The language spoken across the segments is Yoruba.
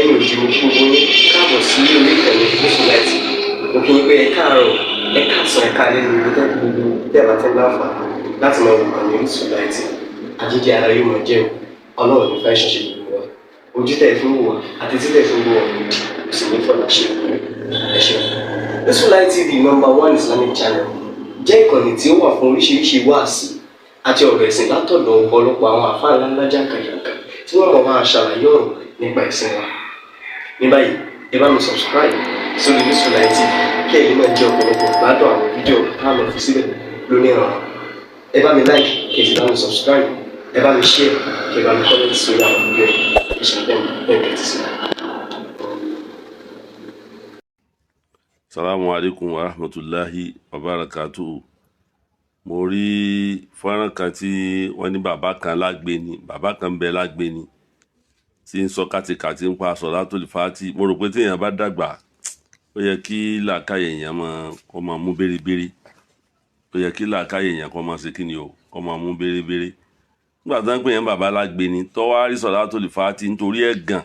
Lẹ́yìn òdì, mo kí gbogbo yín káàbọ̀ sí orí ìkànnì Orísun Light. Mo kí yín pé ẹ káàárọ̀, ẹ káàsán, ẹ káalẹ́ ní gbogbo gbogbo tẹ́ ẹ bá ti ń láǹfààní láti máa wò ìkànnì Orísun Light. Àjíjẹ ara yóò máa jẹun. Ọlọ́run ní fẹ́ ṣẹṣẹ gbogbo wa. Ojú tẹ̀ fún wò wá àti títẹ̀ fún wò wá òdì kò sì ní fọlá ṣe. Ẹ ṣeun. Orísun Light TV, number one Islamic channel, jẹ́ ìkànnì tí ó wà fún oríṣiríṣi wáàsí àti ọ̀rọ̀ ẹ̀sìn látọ̀dọ̀ ọ̀pọ̀lọpọ̀ àwọn àfáà ńláńlá jàǹkàjàǹkà tí wọ́n mọ̀ máa ṣàlàyé ọ̀rọ̀ nípa ẹ̀sìn wa. Ní báyìí, ẹ bá mi subscribe sórí Orísun Light TV kí ẹ̀yin náà jẹ́ ọ̀pọ̀lọpọ̀ gbádùn àwọn fídíò tá a lọ fi síbẹ̀ lónìí ọ̀rọ̀. Ẹ bá mi like, kí ẹ sì bá mi subscribe, ẹ bá mi share, kí ẹ bá mi comment sórí àwọn fídíò yìí. Ẹ ṣe bẹ́ẹ̀ bẹ́ẹ̀ tẹ́tí sí i. Salamu alaikum wa rahmatulahi wa barakatuhu. Mo rí fọ́nrán kan tí wọ́n ní bàbá kan lágbe ni, bàbá kan ń bẹ lágbe ni, tí ń sọ kàtìkàtì ń pa Sọ̀látùl Fátì. Mo rò pé téèyàn bá dàgbà, ó yẹ kí làákàyè èèyàn máa kó máa mú bérebére. Ó yẹ kí làákàyè èèyàn kó máa ṣe kí ni o, kó máa mú bérebére. Nígbà tó ń pè yẹn bàbá lágbe ni, tọ́wọ́ á rí Sọ̀látùl Fátì nítorí ẹ̀ gan.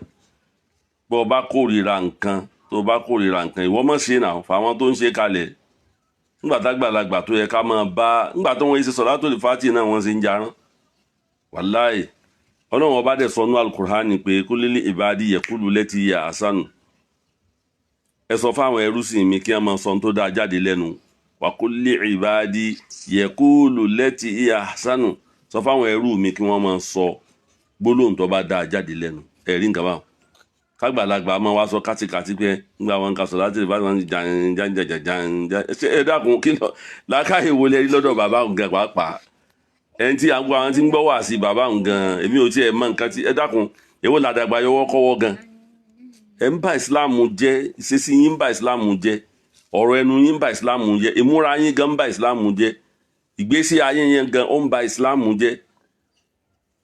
Bọ́ ọ bá kórìíra nǹkan, tó bá kórìíra nǹkan, ìwọ mọ̀ ṣe náà fáwọn tó ń ṣe kalẹ̀. Nígbà tágbàlagbà tó yẹ ká máa bá, nígbà tó wọ́n ṣe Sọ̀látùl Fátì náà, wọ́n ṣe ń jarán. Wàláì, Ọlọ́run Ọba dẹ̀ sọnú Alukur'ani pé kúlílì ìbádìí yẹkúlù lẹ́tì yà àsánù. Ẹ sọ fáwọn ẹrúsìn mi kí wọ́n máa sọ ohun tó dáa jáde lẹ́nu. Wàkúlì ìbádìí yẹkúlù lẹ́tì yà àsánù. Sọ fáwọn ẹrú mi kí wọ́n máa sọ gbólóhùn tó bá dáa jáde lẹ́nu. Ẹ̀rí nǹkan báwọn kágbàlagbà máa wá sọ kátikàti pé ńgbà wọn ka Sọ̀látùl Fátì, wọn jan jan jan jan jan. Ṣé ẹ dákun, kí lọ làákàyè wo lẹ rí lọ́dọ̀ bàbá òun gan pàápàá? Ẹni tí àwọn àwọn tí ń gbọ́ wá sí bàbá òun gan, èmi ò tiẹ̀ mọ nǹkan tí ẹ dákun, èwo làdàgbà yọwọ́ kọ́wọ́ gan? Ẹ ń bà Ìsìláàmù jẹ́. Ìṣesí yín ń bà Ìsìláàmù jẹ́, ọ̀rọ̀ ẹnu yín ń bà Ìsìláàmù jẹ́, ìmúra yín gan ń bà Ìsìláàmù jẹ́, ìgbésí ayé yẹn gan ó ń bà Ìsìláàmù jẹ́.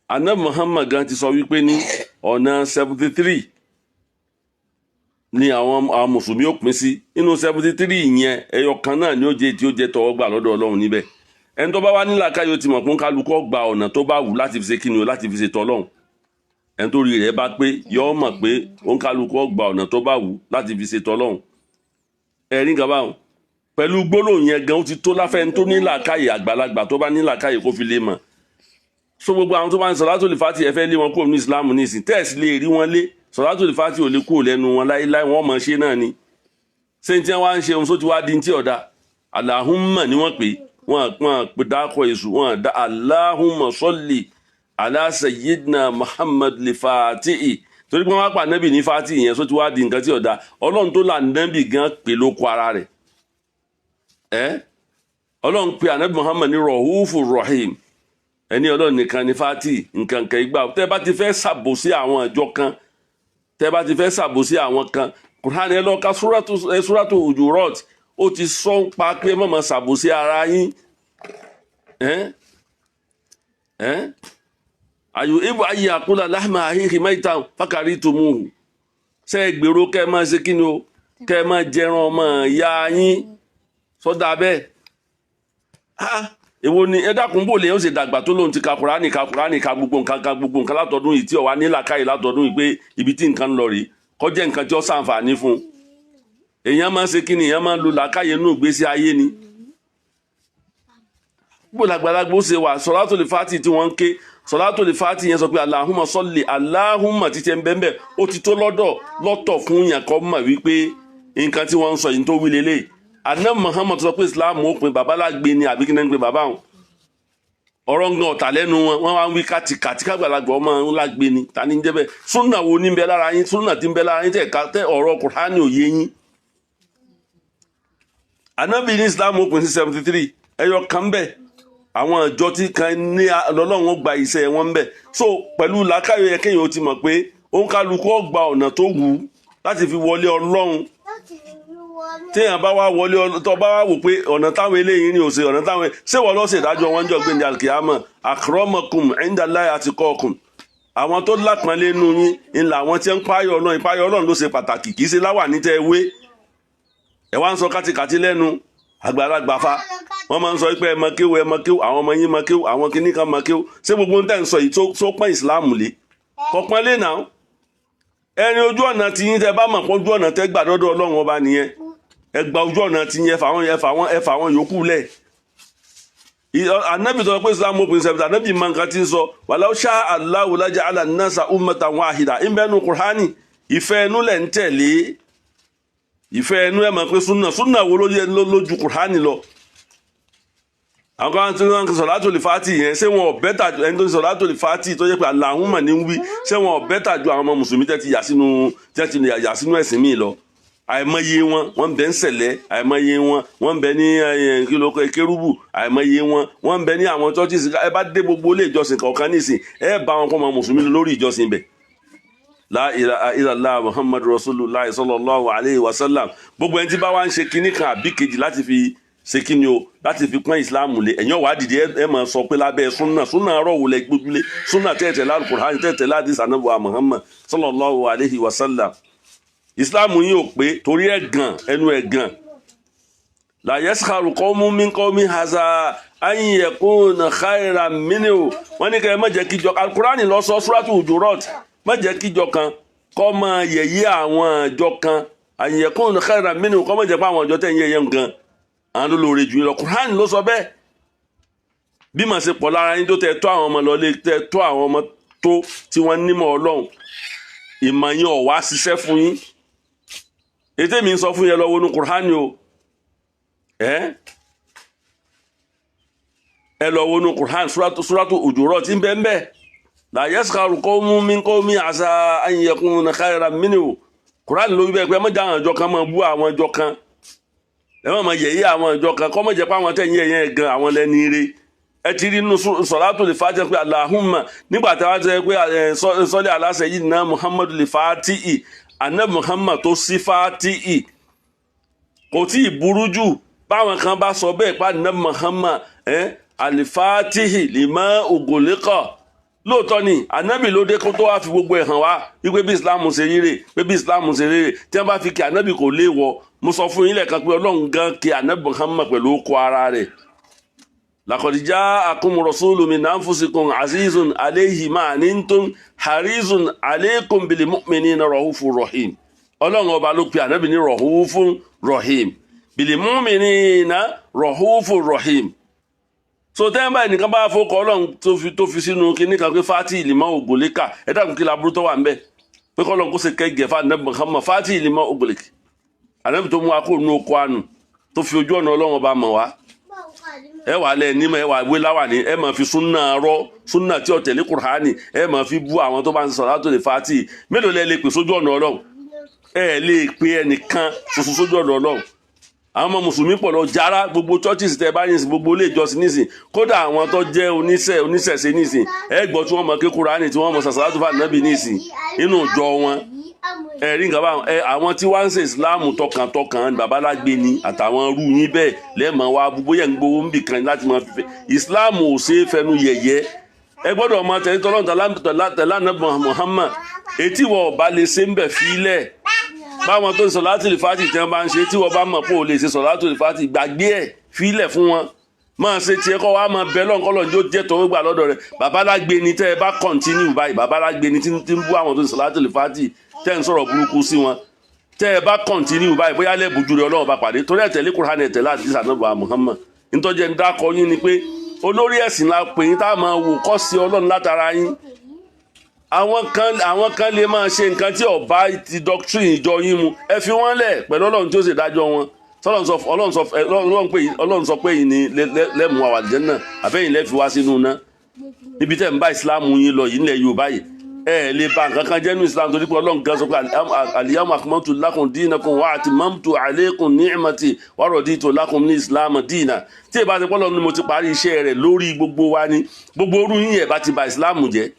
Ànábì Muhammad gan ti sọ wípé ní ọ̀nà 73 ni àwọn mùsùlùmí ó pín sí. Nínú 73 yẹn, ẹyọ kan náà ni ó jẹ tí ó jẹ tọwọ́ gbà lọ́dọ̀ Ọlọ́run níbẹ̀. Ẹni tó bá wá nílàákàyè, ó ti mọ̀ pé kálukú gba ọ̀nà tó bá wù láti fi ṣe kíni o, láti fi ṣe tọ́lọ́run. Ẹni tó rí rẹ̀ bá pé yọ ọ́ mọ̀ pé òǹkálukú gba ọ̀nà tó bá wù láti fi ṣe tọ́lọ́run. Ẹ̀rí nǹkan báwọn pẹ̀lú gbólóhùn yẹn gan, ó ti tó láfẹ́ tó nílàákàyè, àgbàlagbà tó bá nílàákàyè kó fi lè mọ̀. So gbogbo àwọn tó bá ń Sọ̀látùl Fátì, ẹ fẹ́ lé wọn kúrò ní Ìsìlámù nísìn, tẹ́ẹ̀sì lè rí wọn lé. Sọ̀látùl Fátì ò lè kúrò lẹ́nu wọn láéláé, wọ́n mọ̀ ṣe náà ni. Ṣé ní tí wọ́n wá ń ṣe ohun tó ti wá di ní tí ọ̀dà Allahumma ni wọ́n pè wọ́n, wọ́n pè dákọ̀ èṣù wọ́n dá Allahumma salli ala sayyidina Muhammad li fatihi, torí pé wọ́n wá pa nẹ́bì ní fati yẹn, só ti wá di nǹkan tí ọ̀dà? Ọlọ́run tó là nẹ́bì gan pè ló kọ ara rẹ̀ ẹ́. Ọlọ́run pe Ànábì Muhammad ní Rọ̀húfù Rahim. Ẹni Ọlọ́run nìkan ní fati nǹkan kan. Ìgbà tẹ́ bá ti fẹ́ ṣàbòsí àwọn ìjọ kan, tẹ́ bá ti fẹ́ ṣàbòsí àwọn kan, Kùránì, ẹ lọ ka Súrátù Hujurat, ó ti sọ ń pa pé má máa ṣàbòsí ara yín. Ẹ́ ẹ́ àyò ibu ayé àkúlà láhùnmá àhíhì mẹ́ta fákàrí tòmùhù. Ṣe é gbèrò kẹ́ ẹ máa ṣe kí ni o, kẹ́ ẹ máa jẹran ọmọ ìyá yín sọ́dà bẹ́ẹ̀? Ah, èwo ni? Ẹ dákun, bò lè ó ṣe dàgbà tó lóun ti ka Kùránì, ka Kùránì, ka gbogbo nǹkan, ka gbogbo nǹkan látọdún yìí, tí ó wà nílàkàyè látọdún yìí pé ibi tí nǹkan ń lọ rèé, kọjá nǹkan tí ó ṣàǹfààní fún un. Èèyàn máa ń ṣe kí ni, èèyàn máa ń lo làákàyè nínú ìgbésí ayé ni. Bó làgbàlagbà ó ṣe wà, Sọ̀látùl Fátì tí wọ́n ń ké, Sọ̀látùl Fátì yẹn sọ pé Allahumma salli, Allahumma títẹ̀ ń bẹ́ẹ̀, ó ti tó lọ́dọ̀ lọ́tọ̀ fún yàn kọ́ mọ̀ wípé nǹkan tí wọ́n ń sọ yìí tó wí lélẹ̀. Àná Muhammad sọ pé Islam ó pin babalágbé ni, àbí kí ni ń pe bàbá wọn? Ọ̀rọ̀ ń gan ọ̀tà lẹ́nu wọn, wọ́n wá ń wí kàtìkàtì kágbàlagbà ọmọ ńlá gbé ni. Ta ni ń jẹ́ bẹ́ẹ̀? Súnà wo ní ń bẹ lára yín? Súnà tí ń bẹ lára yín tẹ̀ ká tẹ ọ̀rọ̀ Kùránì òye yín. Ànábì ní Islam ó pín sí 73, ẹyọ kan bẹ́ẹ̀, àwọn ìjọ tí kan ní lọ́lọ́run ó gba iṣẹ́ wọn bẹ́ẹ̀. So pẹ̀lú làákàyè yẹ kéèyàn ó ti mọ̀ pé òǹkálukú ó gba ọ̀nà tó wù ú láti fi wọlé Ọlọ́run. Téèyàn bá wá wọlé, tó bá wá wò pé ọ̀nà táwọn eléyìí ní òsè ọ̀nà táwọn ṣé wọ́n lọ́ọ́ ṣèdájọ́ wọn jọ gbé ní alkiyama. Akramakum indallahi atqakum. Àwọn tó lápọnlé nù yín ńlá àwọn tí ń páyọ̀ Ọlọ́run. Ìpáyọ̀ Ọlọ́run ló ṣe pàtàkì, kì í ṣe láwà ní tẹ́ ẹ wé. Ẹ wá ń sọ kátikàtí lẹ́nu àgbàlagbà fa. Wọ́n máa ń sọ pé ẹ mọ kéwú, ẹ mọ kéwú, àwọn ọmọ yín mọ kéwú, àwọn kìíní kan mọ kéwú. Ṣé gbogbo ń tẹ̀ ń sọ yìí tó pọ́n Ìsìláàmù lé? Kò pọ́n lé náà. Ẹni ojú ọ̀nà tí yín, tẹ bá mọ̀ pé ojú ọ̀nà tẹ gbà dọ́dọ̀ Ọlọ́run Ọba nìyẹn, ẹ gba ojú ọ̀nà tí yín, ẹ fà wọn yòókù lẹ̀. Anabi sọ pé Islam open service. Anabi mọ nǹkan tí ń sọ. Walau sha Allahu laja'ala an-nasa ummatan wahida, ìbẹ́nu Kùránì. Ìfẹ́ ẹnu lẹ̀ ń tẹ̀lé, ìfẹ́ ẹnu. Ẹ̀ mọ̀ pé súnà, súnà wo ló yẹ lójú Kùránì lọ? Àwọn kan tí wọ́n ń sọ̀látò lè fàtì yẹn, ṣé wọn ò better ẹni tó ń sọ̀látò lè fàtì tó yẹ pé Allahumma ní ń wí, ṣé wọn ò better ju àwọn ọmọ mùsùlùmí tẹ́ ti yà sínú ẹ̀sìn míì lọ? Àìmọye wọn, wọ́n ń bẹ ń sẹ̀lẹ̀. Àìmọye wọn, wọ́n ń bẹ ní kílókọ kérúbù. Àìmọye wọn, wọ́n ń bẹ ní àwọn churches. Ẹ bá dé gbogbo ilé ìjọsìn kọ̀ọ̀kan nísìn, ẹ bá wọn kọ́ ọmọ mùsùlùmí lórí ìjọsìn bẹ̀. La ilaha illallah Muhammadu Rasulullah sallallahu alayhi wa sallam. Gbogbo ẹni tí bá wá ń ṣe kinní kan àbí kejì láti fi ṣe kíni o, láti fi pọ́n Ìsìláàmù lé, ẹ̀yàn wàá dìde. Ẹ máa sọ pé lábẹ́ súnà, súnà arọ́ wò lẹ gbójúlé? Súnà tẹ̀tẹ̀ lálùkùránì, tẹ̀tẹ̀ láti sànàbọ̀ Muhammad sallallahu alayhi wa sallam. Ìsìláàmù yìí ò pé torí ẹ̀gàn, ẹnu ẹ̀gàn. La yaskharu qawmun min qawmin asa an yakuna khayran minhu. Wọ́n ní kẹ́ ẹ má jẹ́ kíjọ, Alukurani lọ sọ, Suratu Hujurat, má jẹ́ kíjọ kan kọ́ máa yẹ̀yẹ́ àwọn ìjọ kan. An yakuna khayran minhu, kọ́ má jẹ́ pé àwọn ìjọ tẹ̀ ń yẹ̀yẹ́ nǹkan, àwọn ló lóore jù yín lọ. Kurani ló sọ bẹ́ẹ̀. Bí màá ṣe pọ̀ lára yín tó tẹ tó àwọn ọmọ lọlé, tẹ tó àwọn ọmọ tó tí wọ́n nímọ̀ Ọlọ́run, ìmọ̀ yẹn ò wá ṣiṣẹ́ fún yín. Ètè mi ń sọ fún yẹn, lọ wọnú Kùránì o. Ẹ lọ wọnú Kùránì, Suratu Hujurat tí ń bẹ ń bẹ. La yaskharu qawmun min qawmin asa an yakuna khayran minhu. Kùránì ló wí bẹ́ẹ̀ pé ẹ má jẹ́ àwọn ìjọ kan máa bú àwọn ìjọ kan, ẹ má máa yẹ̀yẹ́ àwọn ìjọ kan, kọ́ má jẹ́ pé àwọn tẹ̀yìn yẹ̀yẹ́ gan àwọn lẹ́ni ire. Ẹ ti rí inú sọ̀látò lè fàájì pé Allahumma, nígbà tí a ti sọ pé sọ́lé ala sayyidina Muhammadu lè fàátì, anabi Muhammad tó sí fàátì, kò tí ì burú jù báwọn kan bá sọ bẹ́ẹ̀ pa anabi Muhammad alifatihi lima uguliqa. Lóòótọ́ ni anabi ló dé kó tó wá fi gbogbo ẹ̀ hàn wá wípé bí Islam ṣe ríre, pé bí Islam ṣe ríre. Tí wọ́n bá fi kí anabi, kò léèwọ̀. Mo sọ fún yín lẹ́ẹ̀kan pé Ọlọ́run gan kí anabi Muhammad pẹ̀lú okò ara rẹ̀. Laqad ja'akum rasulun min anfusikum azizun alayhi ma anittum harisun alaykum bil mu'minina rahufur rahim. Ọlọ́run Ọba ló pe ànábì ní rahufur rahim, bil mu'minina rahufur rahim. So tẹ́yìn báyìí nìkan bá fọkọ Ọlọ́run tó fi sínú kinní kan pé fati lima ògòlékà, ẹ dákun, kí laburú tó wà ń bẹ pé kọ́ Ọlọ́run kó ṣe kẹ́gẹ́ fún ànábì Muhammad fati lima ògòlékà, ànábì tó mú wa kó nu oko àánú, tó fi ojú ọ̀nà Ọlọ́run Ọba mọ̀ wá? Ẹ wà lẹ ní ẹ wà wé láwà ní, ẹ máa fi súnà rọ, súnà tí ó tẹ̀lé Kùránì, ẹ máa fi bú àwọn tó bá ń sọ̀rọ̀ látò lè fati. Mélòó lẹ lè pè sójú ọ̀nà Ọlọ́run? Ẹ lè pe ẹnìkan ṣoṣo sójú ọ̀nà Ọlọ́run. Àwọn ọmọ mùsùlùmí pọ̀ lọ jára. Gbogbo churches tẹ bá yín, gbogbo ilé ìjọsìn nísìn, kódà àwọn tó jẹ́ oníṣẹ̀ṣe nísìn, ẹ gbọ́ tí wọ́n mọ ké Kùránì, tí wọ́n mọ sàṣàlátù fún ànábì nísìn nínú ìjọ wọn. Ẹ rí nǹkan báwọn. Ẹ àwọn tí wọ́n ń ṣe Ìsìláàmù tọkàntọkàn, babalágbé ni àtàwọn irú yín bẹ́ẹ̀ lẹ́ẹ̀mọ́ wa bóyá ń gbowó ń bì kan láti máa fi fẹ́. Ìsìláàmù ò ṣeé fẹnu yẹ̀yẹ́. Ẹ gbọ́dọ̀ mọ tẹ̀lé tọ́lọ́run, tẹ̀lé ànábì Muhammad. Etí wọ ọba lè ṣe ń bẹ̀ fílẹ̀ báwọn tó ń sọ láti lè fàtì tí wọ́n bá ń ṣe. Tí wọ́n bá mọ̀ pé ò lè ṣe sọ láti lè fàtì, gbàgbé ẹ̀, fílẹ̀ fún wọn. Máa ṣe tiẹ̀, kọ́ wa máa bẹ lọ́n kọ́ lọ́n jó jẹ́ tọwọ́ gbà lọ́dọ̀ rẹ̀. Babalágbé ni tẹ́ ẹ bá continue báyìí. Babalágbé ni tí ń bú àwọn tó ń sọ láti lè fàtì, tẹ́ ń sọ̀rọ̀ burúkú sí wọn. Tẹ́ ẹ bá continue báyìí, bóyá lẹ́bùjú rẹ̀ Ọlọ́run bá pàdé torí ẹ̀ tẹ̀lé Kùránì, ẹ̀ tẹ̀lé àdìsá náà Muhammad. Nítọ́jẹ́ ń dákọ yín ni pé olórí ẹ̀sìn la pè yín tá a máa wò kọ́ sí Ọlọ́run látara yín. Àwọn kan lè máa ṣe nǹkan tí ọba ti doctrine ìjọ yín mu, ẹ fi wọ́n lẹ̀ pẹ̀lú Ọlọ́run tí ó sì dájọ́ wọn. Ọlọ́run sọ pé yìí ni lẹ́mú àwọn àlùjánnà náà, àfẹ́yìn lẹ́ fi wá sínú iná níbi tẹ́ ń bá Ìsìláàmù yín lọ yìí nílẹ̀ Yorùbá yìí. Ẹ lè ba nǹkan kan jẹ́ nínú Ìsìláàmù torí pé Ọlọ́run gan sọ pé al-yawma akmaltu lakum dinakum wa atmamtu alaykum ni'mati wa raditu lakum ní Ìsìláàmù dina. Tí ìbá ti pọ́ ni mo ti parí iṣẹ́ rẹ̀ lórí gbogbo wa ni gbogbo orú yín ẹ̀ bá ti ba Ìsìláàmù jẹ́.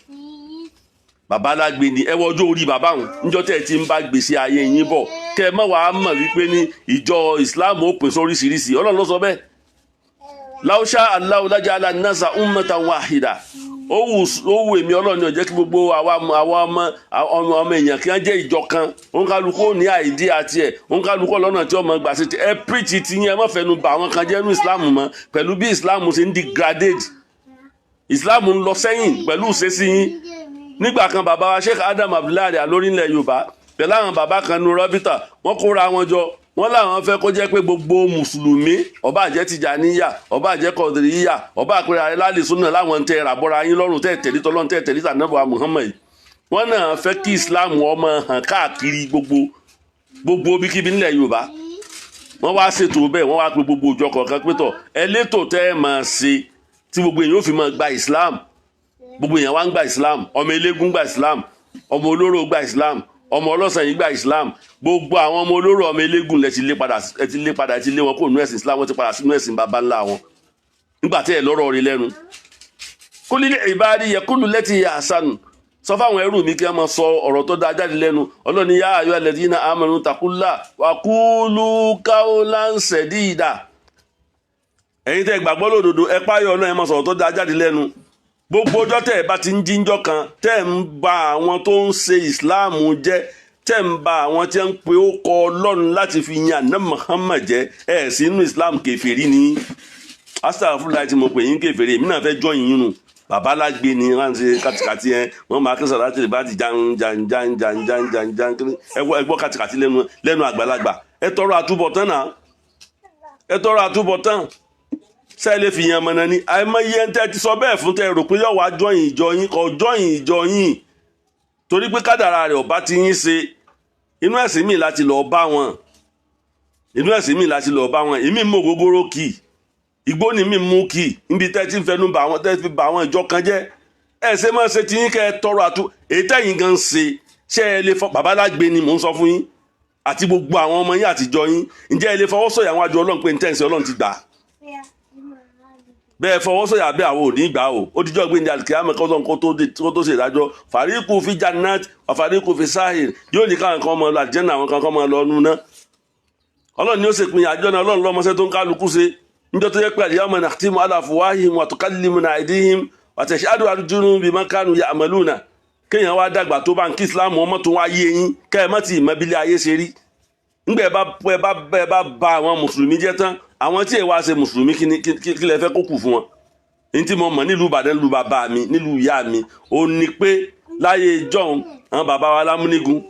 Bàbá alágbe ni ẹ wọ ọjọ́ orí bàbá òun níjọ́ tẹ́ ẹ ti ń bá gbèsè ayé yín bọ̀, kẹ́ ẹ má wàá mọ̀ wípé ní ìjọ Ìsìláàmù ó pín sóríṣiríṣi. Ọlọ́run ló sọ bẹ́ẹ̀. Law sha Allahu laja'ala an-nasa ummatan wahida. Ó wù èmi Ọlọ́run ní ó jẹ́ kí gbogbo àwa ọmọ èèyàn kí wọ́n jẹ́ ìjọ kan. Òǹkálukú ò ní idea tiẹ̀, òǹkálukú ọlọ́nà tí ọmọ gbà ṣe ti ẹ preach ti yẹn. Ẹ má fẹnu bà àwọn kan jẹ́ nínú Islam mọ́. Pẹ̀lú bí Islam ṣe ń degrade, Islam ń lọ sẹ́yìn pẹ̀lú ìṣesí yín. Nígbà kan, bàbá wa Sheikh Adam Abdullahi Alori ńlẹ̀ Yorùbá pẹ̀lú àwọn bàbá kan nu rọ́bìtà, wọ́n kóra wọn jọ, wọ́n láwọn fẹ́ kó jẹ́ pé gbogbo mùsùlùmí, ó bá jẹ́ Tìjàníyà, ó bá jẹ́ Kọ̀dìríyà, ó bá pèrè alẹ́ súnà, láwọn tẹ ràbọ̀ra yín lọ́rùn, tẹ́ tẹ̀lé tọ́lọ́run, tẹ́ tẹ̀lé tànàbọ̀ Muhammad yìí, wọ́n náà fẹ́ kí Islam ọmọ hàn káàkiri gbogbo gbogbo bíkíbi nílẹ̀ Yorùbá. Wọ́n wá ṣètò bẹ́ẹ̀, wọ́n wá pe gbogbo ìjọ kọ̀ọ̀kan pé tọ̀, ẹlẹ́tò tẹ́ ẹ máa ṣe tí gbogbo èèyàn ó fi máa gba Islam. Gbogbo èèyàn wá ń gba Islam. Ọmọ eléégún gba Islam, ọmọ olóró gba Islam, ọmọ ọlọ́sàn yìí gba Islam. Gbogbo àwọn ọmọ olóró, ọmọ eléégún lẹ ti lé padà, ẹ ti lé padà, ẹ ti lé wọn kó nú ẹ̀sìn Islam. Wọ́n ti padà sínú ẹ̀sìn baba ńlá wọn nígbà tí ẹ lọ́rọ̀ rí lẹ́nu. Kólílé ìbáàdí yẹ kúlù lẹ́tì àṣànù, sọ fáwọn ẹrú mi kí wọ́n máa sọ ọ̀rọ̀ tó dáa jáde lẹ́nu. Ọlọ́ni yá ayọ́ alladhina amanu taqulla wa qulu qawlan sadida. Ẹ̀yin tẹ́ gbàgbọ́ lódodo, ẹ páyọ̀ Ọlọ́run, ẹ máa sọ̀rọ̀ tó dáa jáde lẹ́nu. Gbogbo ọjọ́ tẹ́ ẹ bá ti ń jíjọ́ kan tẹ́ ẹ ń ba àwọn tó ń ṣe ìsìláàmù jẹ́, tẹ́ ń ba àwọn tí ń pe ó kọ Ọlọ́run láti fi yan àná Muhammad jẹ́, ẹ̀ sí inú Islam, kèfèrí ni. Astagfirullah tí mo pè yín kèfèrí, èmi náà fẹ́ jọ́ yín nù. Bàbá lágbè ni wọ́n ṣe kàtìkàtì yẹn, wọ́n máa kí sàlátì bá ti jan jan jan jan jan jan jan. Ẹ gbọ́ kàtìkàtì lẹ́nu lẹ́nu àgbàlagbà. Ẹ tọrọ àtúbọ̀tán náà, ẹ tọrọ àtúbọ̀tán. Ṣé ẹ lè fi yàn mọ̀nà ni? Àìmọye ẹni tẹ́ ti sọ bẹ́ẹ̀ fún, tẹ́ rò pé yóò wá jọyìn ìjọ yín, kò jọyìn ìjọ yín, torí pé kádàrà rẹ̀ ọ̀bá ti yín ṣe. Inú ẹ̀sìn mi láti lọ́ọ́ bá wọn, inú ẹ̀sìn mi láti lọ́ọ́ bá wọn. Èmi mú ògógóró kì í, igbó ni mi mú kì í, níbi tẹ́ ti ń fẹnu bà wọn, tẹ́ fi bà àwọn ìjọ kan jẹ́. Ẹ ṣe máa ṣe ti yín, kẹ́ ẹ tọrọ àtú èyí tẹ́yìn gan ṣe. Ṣé ẹ lè fọ bàbá lágbè ni mò ń sọ fún yín àti gbogbo àwọn ọmọ yín àtijọ́ yín, ǹjẹ́ ẹ lè fọwọ́ sọ̀yà àwọn àjọ Ọlọ́run pé ní tẹ́ǹsì Ọlọ́run ti gbà á? Bẹ́ẹ̀ fọwọ́ sọ̀yà bẹ́ẹ̀, àwọn ò ní gbà o. Ó dijọ́ gbé ní alikiyama kọ́tọ́ kó tó ṣe ìdájọ́. Fàríkù fi jannat wà fàríkù fi sáhìr, yóò ní káwọn kan máa lọ àlùjánnà, àwọn kan kan máa lọ núná. Ọlọ́run ni ó ṣe pin àjọ náà. Ọlọ́run lọ́mọṣẹ́ tó ń kálukú ṣe níjọ́ tó yẹ pé al-yawma nakhtimu ala afwahihim wa tukallimuna aydihim wa tashhadu arjuluhum bima kanu ya'maluna. Kéèyàn wá dàgbà tó bá ń kí Islam ọmọ tó wá yé yín, kẹ́ ẹ má ti ìmọ̀ bílẹ̀ ayé ṣe rí. Ńgbà ẹ bá ba àwọn mùsùlùmí jẹ́ tán, àwọn tí ẹ wá ṣe mùsùlùmí, kí lẹ fẹ́ kó kù fún wọn? Ní tí mo mọ̀ nílùú Ìbàdàn, nílùú bàbá mi, nílùú ìyá mi, ó ní pé láyé jọ̀hún, àwọn bàbá wa lámúnígun,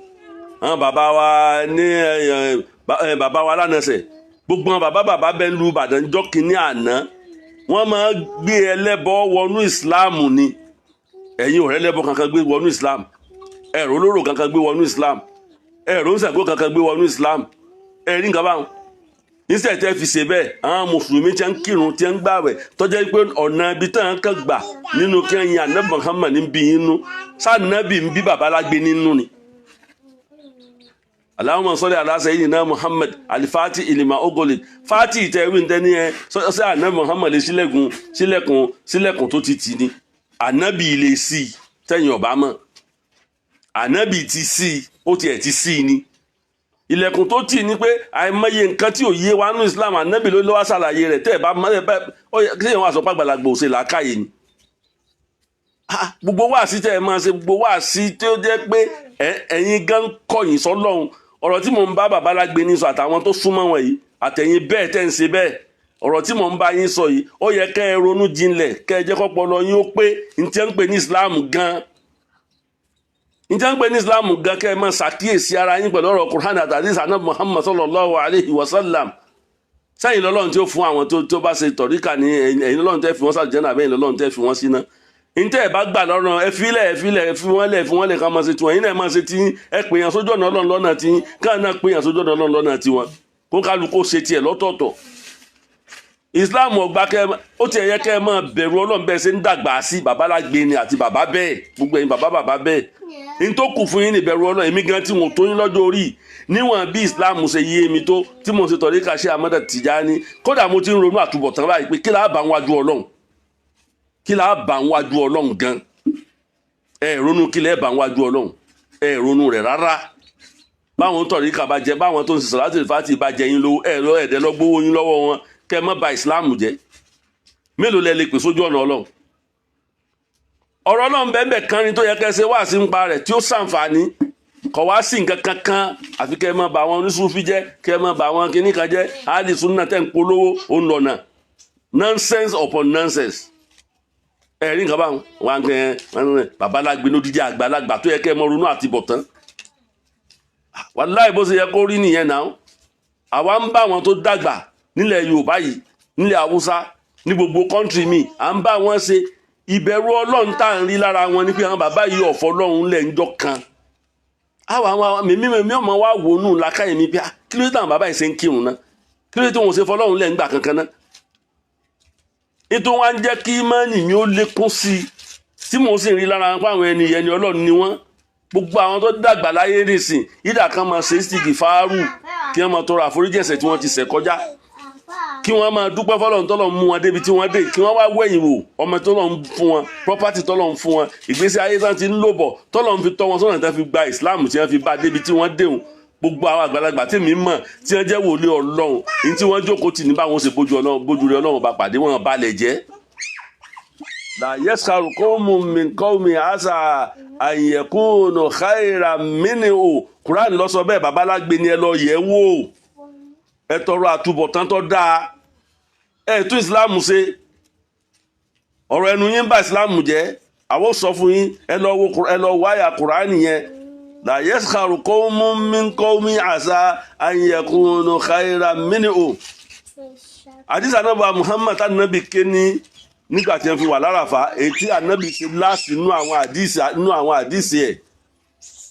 àwọn bàbá wa ní bàbá wa lánàṣẹ, gbogbo àwọn bàbá bàbá bẹ́ẹ̀ nílùú Ìbàdàn jọ́ kínní àná, wọ́n máa gbé ẹlẹ́bọ wọnú ìsìláàmù ni. Ẹ̀yin ọ̀rẹ́ lẹ́bọ kankan gbé wọnú ìsìláàmù, ẹ̀rọ olóró kankan gbé wọnú ìsìláàmù, ẹ̀rọ ńsàgbó kankan gbé wọnú ìsìláàmù, ẹ̀rí nǹkan báwọn níṣẹ́ tẹ́ fi ṣe bẹ́ẹ̀. Àwọn mùsùlùmí tí ń kírun, tí ń gbàwẹ̀, tọ́jú pé ọ̀nà ibi tí wọ́n kàn gbà nínú kí wọ́n yan ànábì Muhammad ní bí inú sànàbì ń bí bàbá lágbé nínú ni. Allahumma salli ala sayyidina Muhammad alifati ilima ogoli fati ìtẹ̀wé ntẹ́ni ẹ sọ ànábì Muhammad lè sílẹ̀kùn sílẹ̀kùn sílẹ̀kùn tó ti tì ní. Ànábì lè sí i tẹ̀yìn ọ̀bá mọ̀, ànábì ti sí i, ó tiẹ̀ ti sí i ni. Ilẹ̀kùn tó tì ní pé àìmọye nǹkan tí ò yé wa nínú Islam, ànábì ló lọ́wọ́ ṣàlàyé rẹ̀. Tẹ́ ẹ̀ bá kí èèyàn wá sọ pé àgbàlagbà ò ṣe làákàyè ni. Gbogbo wáàsí tẹ́ ẹ máa ṣe, gbogbo wáàsí tí ó jẹ́ pé ẹ̀yin gan kọ̀yìn sọ́lọ́run. Ọ̀rọ̀ tí mò ń bá bàbá lágbè ní sọ àtàwọn tó súnmọ́ wọn yìí, àtẹ̀yìn bẹ́ẹ̀ tẹ́ ń ṣe bẹ́ẹ̀, ọ̀rọ̀ tí mò ń bá yín sọ yìí, ó yẹ kẹ́ ẹ ronú jinlẹ̀, kẹ́ ẹ jẹ́ kọ́pọlọ yín ó pé ní tí ń pè ní Islam gan, ní tí ń pè ní Islam gan, kẹ́ ẹ máa ṣàkíyèsí ara yín pẹ̀lú ọ̀rọ̀ Qur'an àti hadith Ànábì Muhammad sallallahu alayhi wa sallam. Sẹ́yìn lọ́lọ́run tí ó fún àwọn tó bá ṣe tọ̀ríkà ní ẹ̀yìn lọ́lọ́run tẹ́ fi wọ́n sàlùjẹ́ náà, àbẹ́yìn lọ́lọ́run tẹ́ fi wọ́n síná. Ntẹ́ ẹ̀ bá gbà lọ́rùn, ẹ filẹ̀, ẹ filẹ̀, ẹ fi wọ́n lẹ̀, ẹ fi wọ́n lẹ̀ ká máa ṣe tiwọn. Ẹ̀yin náà máa ṣe tí ẹ pè yàn sójú ọ̀nà Ọlọ́run lọ́nà tí káà náà pè yàn sójú ọ̀nà Ọlọ́run lọ́nà tiwọn, kó kálukú ṣe tiẹ̀ lọ́tọ̀ọ̀tọ̀. Islam ọgbà kẹ ó tiẹ̀ yẹ kẹ́ ẹ máa bẹ̀rù Ọlọ́run bẹ́ẹ̀ ṣe ń dàgbà sí. Bàbá lágbè ni àti bàbá bẹ́ẹ̀, gbogbo ẹ̀yin bàbá bàbá bẹ́ẹ̀, ní tó kù fún yín ní ìbẹ̀rù Ọlọ́run. Èmi gan tí mo tó yín lọ́jọ́ orí, níwọ̀n bí Islam ṣe yé mi tó tí mo ṣe tọ̀ríkà ṣe Ahmada Tijani, kódà mo ti ń ronú àtúbọ̀tán báyìí pé kí láà bá wájú Ọlọ́run, kí láà bá wájú Ọlọ́run gan. Ẹ ronú kí lẹ́ẹ̀ bá wájú Ọlọ́run, ẹ ronú rẹ̀ rárá. Báwọn tọ̀ríkà bá jẹ, báwọn tó ń ṣe sàlátì fàtì bá jẹ yín lówó, ẹ lọ ẹ̀dẹ́ lọ gbówó yín lọ́wọ́ wọn, kẹ́ ẹ má ba Islam jẹ́. Mélòó lẹ lè pè sójú ọ̀nà Ọlọ́run? Ọ̀rọ̀ Ọlọ́run bẹ́ẹ̀ bẹ́ẹ̀ kan ni tó yẹ kẹ́ ẹ ṣe wá sí ń pa rẹ̀ tí ó ṣàǹfààní, kọ̀ wá sí nǹkan kankan àfi kẹ́ ẹ má bà àwọn oníṣúfì jẹ́, kẹ́ ẹ má bà àwọn kinní kan jẹ́. Àdìsún náà tẹ̀ ń polówó, ó ń lọ̀nà nonsense upon nonsense. Ẹ̀rí nǹkan báwọn wọn á gbẹ babalágbé lódìdí àgbàlagbà tó yẹ kẹ́ ẹ mọ ronú àti bọ̀ tán. Wàláì, bó ṣe yẹ kó rí nìyẹn náà. Àwa ń bá àwọn tó dàgbà nílẹ̀ Yorùbá yìí, nílẹ̀ Haúsá, ní gbogbo country mi, à ń bá wọn ṣe. Ìbẹ̀rù Ọlọ́run tá à ń rí lára wọn ni pé àwọn bàbá yìí ọ̀fọ̀ Ọlọ́run lẹ̀ ń jọ kan. Àwọn àwọn mímí mímí ọmọ wa wò nù lákàyè mi pé, ah, kí ló dé táwọn bàbá yìí ṣe ń kírun náà? Kí ló dé tí wọn ò ṣe fọlọ́run lẹ̀ ń gbà kankan náà? Nítorí wọn á jẹ́ kí ìmánì mi ó lékún sí i, tí mò ń sì rí lára wọn pé àwọn ẹni yẹn ni Ọlọ́run ni wọ́n. Gbogbo àwọn tó dàgbà láyé nìsín, ìdá kan máa ṣe stick fáárù, kí wọ́n máa tọrọ àforíjì ẹ̀ṣẹ̀ tí wọ́n ti ṣẹ̀ kọjá, kí wọ́n máa dúpẹ́ fọlọ́run tọ́lọ́run mú wọn débi tí wọ́n dé, kí wọ́n wá wẹ̀yìn wò ọmọ tọ́lọ́run fún wọn, property tọ́lọ́run fún wọn, ìgbésí ayé tán ti ń lò bọ̀, tọ́lọ́run fi tọ́ wọn sọ́nà, tán fi gba Islam, tí wọ́n fi bá débi tí wọ́n déhùn. Gbogbo àwọn àgbàlagbà tí mi mọ̀ tí wọ́n jẹ́ wòlíì Ọlọ́run ní, tí wọ́n jókòó tì ní báwọn ṣe bójú Ọlọ́run, bójú rẹ Ọlọ́run bá pàdé, wọn balẹ̀ jẹ́. La yaskharu qawmun min qawmin asa an yakunu khayran minhu. Quran ló sọ bẹ́ẹ̀. Babalágbé ni ẹ lọ yẹ̀ wò, ẹ tọrọ àtúbọ̀tán tó dáa, ẹ tún Islam ṣe. Ọ̀rọ̀ ẹnu yín bá Islam jẹ́. Àwọn sọ fún yín, ẹ lọ wo, ẹ lọ wáyà Quran yẹn. La yaskharu qawmun min qawmin asa an yakunu khayran minhu. Àdìsí anábà Muhammad anabi ké ní nígbà tí wọ́n fi wà láràfà, èyí tí anabi ṣe láàsì nínú àwọn àdìsí, nínú àwọn àdìsí ẹ̀,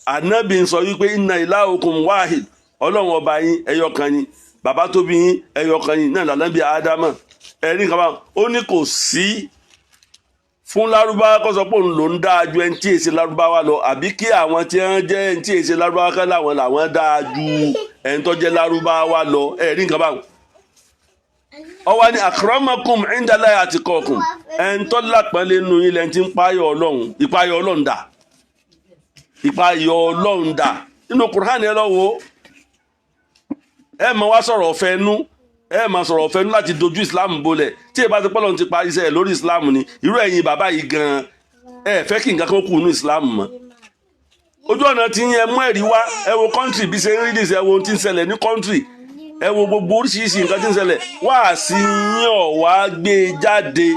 anabi ń sọ wípé inna ilahukum wahid, Ọlọ́run ọba yín ẹyọ kan ni, bàbá tó bí yín ẹyọ kan ni náà lànàbí Ádámà. Ẹ̀rí nǹkan báwọn, ó ní kò sí fún Lárúbáwá kó sọ pé òun ló ń dáa ju ẹni tí èsì Lárúbáwá lọ, àbí kí àwọn tí wọ́n jẹ́ ẹni tí èsì Lárúbáwá kọ́ làwọn làwọn dáa ju ẹni tó jẹ́ Lárúbáwá lọ. Ẹ̀rí nǹkan báwọn, ọwọ́ ni akramakum indallahi atqakum, ẹni tó lápẹ́lẹ́ nínú yín lẹ́ni tí ń páyọ̀ Ọlọ́run. Ìpáyọ̀ Ọlọ́run dà? Ìpáyọ̀ Ọlọ́run dà nínú Kùránì? Ẹ lọ́wọ́, ẹ máa wá sọ̀rọ̀ ọ̀fẹ́ nú, ẹ máa sọ̀rọ̀ ọ̀fẹ́ nú láti dojú Islam bolẹ̀. Tí ìbá ti pọ́lọ́run ti parí iṣẹ́ ẹ̀ lórí Islam ni, irú ẹ̀yin bàbá yìí gan-an, ẹ fẹ́ kí nǹkan kan kù nínú Islam mọ́. Ojú ọ̀nà tí yẹn mú ẹ̀rí wá. Ẹ wo country bí ṣe ń rí nìṣẹ́, ẹ wo ohun tí ń ṣẹlẹ̀ ní country, ẹ wo gbogbo oríṣiríṣi nǹkan tí ń ṣẹlẹ̀. Wá sí yín ọ̀ wá gbé e jáde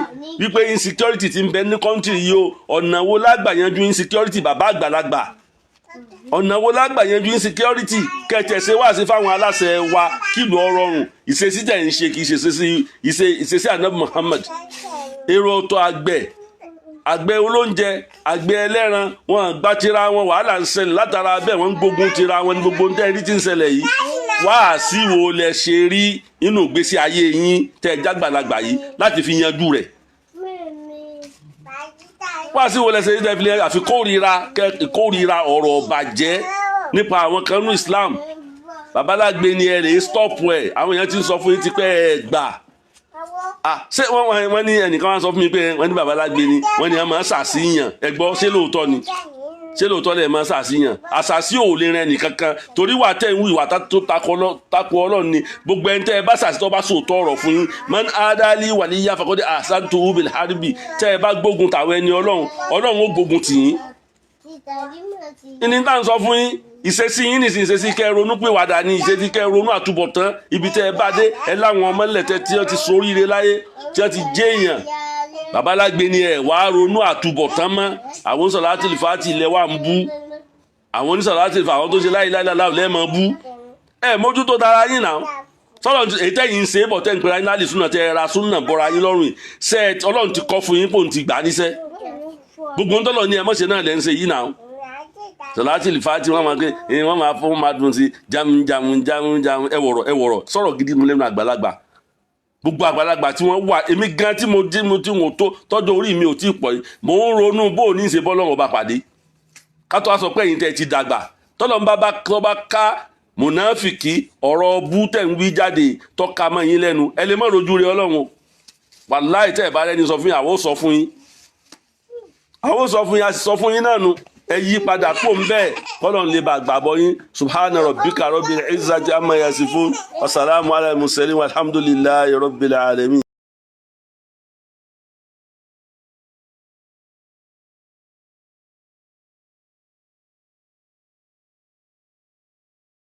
wípé insecurity ti ń bẹ ní country yìí o. Ọ̀nà wo lágbà yanjú insecurity? Bàbá àgbàlagbà, ọ̀nà wo lágbà yanjú insecurity? Kẹ̀tẹ̀ ṣe wá sí fáwọn aláṣẹ wa kílùú ọrọ̀rùn. Ìṣesí tẹ̀ ń ṣe kì í ṣe ìṣesí anabi Muhammad. Èrò ọ̀tọ̀, àgbẹ̀ olóúnjẹ, àgbẹ̀ ẹlẹ́ran, wọn gbá tira wọn, wàhálà ń ṣẹlẹ̀ látara bẹ́ẹ̀, wọ́n ń gbógun tira wọn ní gbogbo ń tẹ́ rí tí ń ṣẹlẹ̀ yìí. Wáàsí wo lẹ ṣe rí nínú ìgbésí ayé yín tẹ́ ẹ jágbàlagbà yìí láti fi yanjú rẹ̀? Wáàsí wo lẹ ṣe rí tẹ́ fi lè àfi kórìíra, kórìíra ọ̀rọ̀ ọ̀bàjẹ́ nípa àwọn kan nínú Islam? Babalágbé ni ẹ lè stop ẹ. Àwọn èèyàn ti ń sọ fún yín ti pẹ́, ẹ gbà. Ah, ṣé wọ́n ní ẹnìkan wá sọ fún mi pé wọ́n ní babalágbé ni wọ́n ní wọ́n máa ń ṣàṣìyàn. Ẹ gbọ́, ṣé lóòótọ́ ni? Ṣé lóòótọ́ lè máa ṣàṣìyàn? Àṣàṣì ò lè rẹ nìkankan, torí wà tẹ̀ ń wí ìwà tó takò Ọlọ́run ni. Gbogbo ẹni tẹ́ ẹ bá ṣàṣì, tó bá sòótọ́ ọ̀rọ̀ fún yín, man adali waliya faqad azantuhu bil harbi. Tẹ́ ẹ bá gbógun tàwọn ẹni Ọlọ́run, Ọlọ́run ó gbógun tì yín. Ní tá à ń sọ fún yín, ìṣesí yín nìsín, ìṣesí kẹ́ ẹ ronú pìwàdà ni, ìṣesí kẹ́ ẹ ronú àtúbọ̀tán ibi tẹ́ ẹ bá dé. Ẹ láwọn ọmọ ńlẹ̀ tẹ́ tí wọ́n ti soríire láyé, tí wọ́n ti jẹ́ èèyàn. Babalágbé ni ẹ wàá ronú àtúbọ̀tán mọ́. Àwọn sọ̀láàtì fàtì ilẹ̀ wa ń bú àwọn onísọ̀láàtì, àwọn tó ṣe láìláìláì lẹ́ẹ̀mọ́ bú. Ẹ mójútó dára yín náà sọlọ. Èyí tẹ́yìn ń ṣe é bọ̀, tẹ́ ń pera yín láàlì súnà, tẹ́ ẹ ra súnà bọ́ra yín lọ́rùn yìí, ṣé Ọlọ́run ti kọ́ fún yín pò ń ti gbà á níṣẹ́? Gbogbo ń tọ́lọ̀ ní ẹ mọ̀ṣẹ́ náà lẹ́ ń ṣe yìí náà. Sọláàtì fàtì, wọ́n máa ké, wọ́n máa fún, máa dùn sí jamu jamu jamu jamu. Ẹ wọ̀rọ̀, ẹ wọ̀rọ̀ sọ̀rọ̀ gidi mu lẹ́nu àgbàlagbà. Gbogbo àgbàlagbà tí wọ́n wà, èmi gan tí mo dé, mo tí mo tó tọ́jú orí mi ò tí ì pọ̀ yìí, mò ń ronú bó o ní í ṣe bọ́ lọ́wọ́ bá pàdé. Kátó wá sọ pé ẹ̀yin tẹ́ ti dàgbà, tọ́lọ́ ń bá tọ́ bá ká mùnáfìkì, ọ̀rọ̀ bú tẹ̀ ń wí jáde tọ́ka mọ́ yín lẹ́nu, ẹ lè má rojú rẹ Ọlọ́run o. Wàláì, tẹ́ ẹ̀ bá rẹ́ni sọ fún yín, àwọn ò sọ fún yín, àwọn ò sọ fún yín, a sì sọ fún yín náà nu. Ẹ yí padà kó ń bẹ́ẹ̀, kọ́lọ́n lè bá gbàgbọ́ yín. Subhana rabbika rabbil izzati amma yasifun, wasalaamu ala mursalin, walhamdulillahi rabbil alamin.